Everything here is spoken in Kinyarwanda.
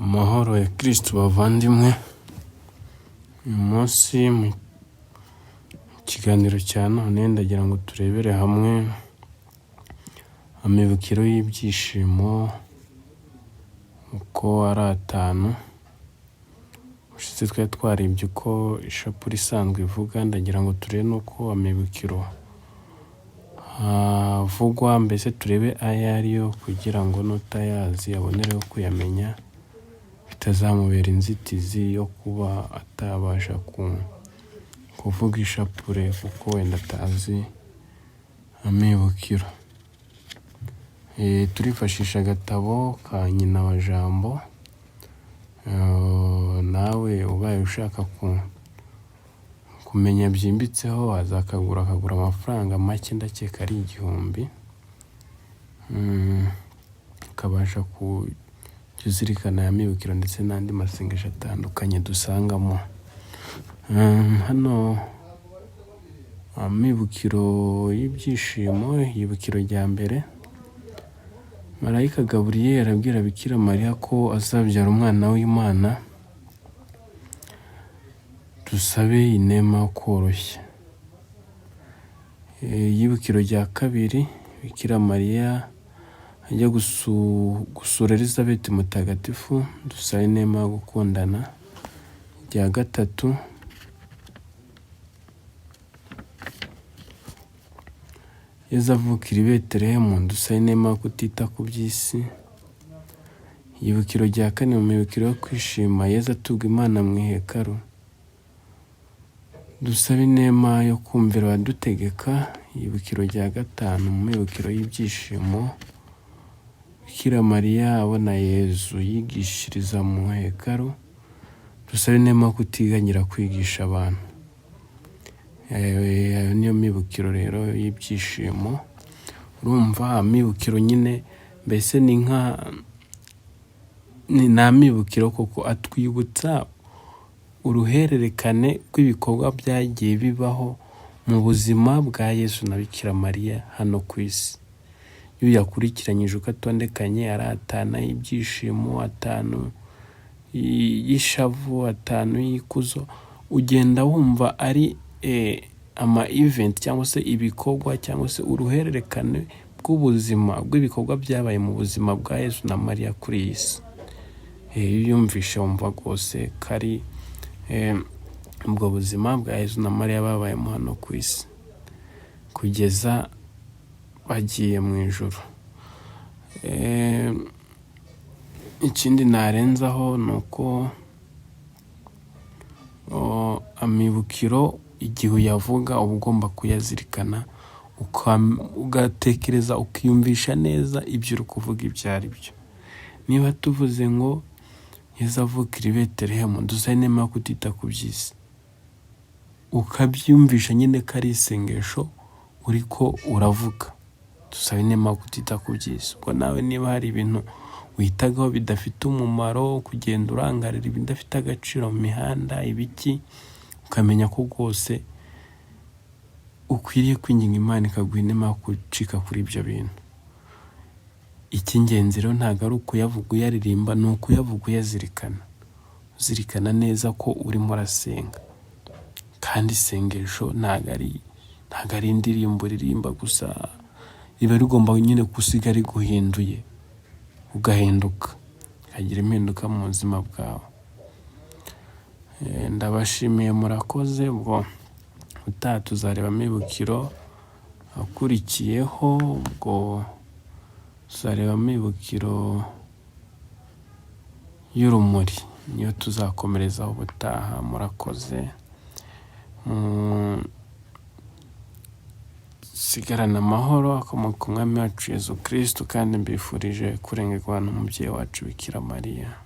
Amahoro ya Kristo bavandimwe, uyu munsi mu kiganiro cya none ndagira ngo turebere hamwe amibukiro y'ibyishimo uko ari atanu. Ubushize twari twarebye uko ishapule isanzwe ivuga, ndagira ngo turebe n'uko amibukiro avugwa, mbese turebe ayo ariyo kugira ngo n'utayazi abonereho kuyamenya, bitazamubera inzitizi yo kuba atabasha kuvuga ishapule kuko wenda atazi amibukiro. Turifashisha agatabo ka Nyina wa Jambo, nawe ubaye ushaka kumenya byimbitseho wazakagura, akagura amafaranga make, ndakeka ari 1000, ukabasha kujya uzirikana aya mibukiro ndetse n'andi masengesho atandukanye dusangamo. Hano amibukiro y'ibyishimo, iyibukiro rya mbere, Marayika Gaburiyeli arabwira Bikira Mariya ko azabyara umwana w'Imana, dusabe inema yo koroshya. Iyibukiro rya kabiri, Bikira Mariya ajya gusura Elizabeti mutagatifu, dusabe inema yo gukundana. Irya gatatu, Yezu avukira i Betelehemu, dusabe inema yo kutita ku by'isi. Iyibukiro rya kane, mu mibukiro yo kwishima, Yezu aturwa Imana mu ihekaru, dusabe inema yo kumvira abadutegeka. Iyibukiro rya gatanu, mu mibukiro y'ibyishimo, Bikira Mariya abona Yezu yigishiriza mu hekaru, dusabe inema yo kutiganyira kwigisha abantu. Ayo niyo mibukiro rero y'ibyishimo. Urumva amibukiro nyine mbese ni nka ni amibukiro koko atwibutsa uruhererekane rw'ibikorwa byagiye bibaho mu buzima bwa Yesu na Bikira Mariya hano ku isi. Iyo uyakurikiranyije uko atondekanye, ari atanu y'ibyishimo, atanu y'ishavu, atanu y'ikuzo, ugenda wumva ari ama event cyangwa se ibikorwa cyangwa se uruhererekane rw'ubuzima bw'ibikorwa byabaye mu buzima bwa Yesu na Mariya kuri iyi si. Iyo uyumvishe wumva rwose ko ari ubwo buzima bwa Yesu na Mariya babayemo hano ku isi kugeza bagiye mu ijuru. Ikindi narenzaho ni uko amibukiro igihe uyavuga uba ugomba kuyazirikana, ugatekereza, ukiyumvisha neza ibyo uri kuvuga ibyo ari byo. Niba tuvuze ngo Yezu avukira i Betelehemu, dusabe inema yo kutita ku by'isi, ukabyiyumvisha nyine ko ari isengesho uriko uravuga. Dusabe inema yo kutita ku by'isi. Ubwo nawe niba hari ibintu witagaho bidafite umumaro, kugenda urangarira ibidafite agaciro mu mihanda, ibiki, ukamenya ko rwose ukwiriye kwinginga Imana ikaguha inema yo gucika kuri ibyo bintu. Icy'ingenzi rero ntabwo ari ukuyavuga uyaririmba, ni ukuyavuga uyazirikana, uzirikana neza ko urimo urasenga. Kandi isengesho ntabwo ari indirimbo uririmba gusa, riba rigomba nyine gusiga riguhinduye, ugahinduka, ukagira impinduka mu buzima bwawe. Ndabashimiye, murakoze. Ubwo utaha tuzareba amibukiro akurikiyeho, ubwo tuzareba amibukiro y'urumuri, niyo tuzakomerezaho ubutaha. Murakoze, sigarana amahoro akomoka ku Mwami wacu Yezu Kristu, kandi mbifurije kurengerwa n'umubyeyi wacu Bikira Mariya.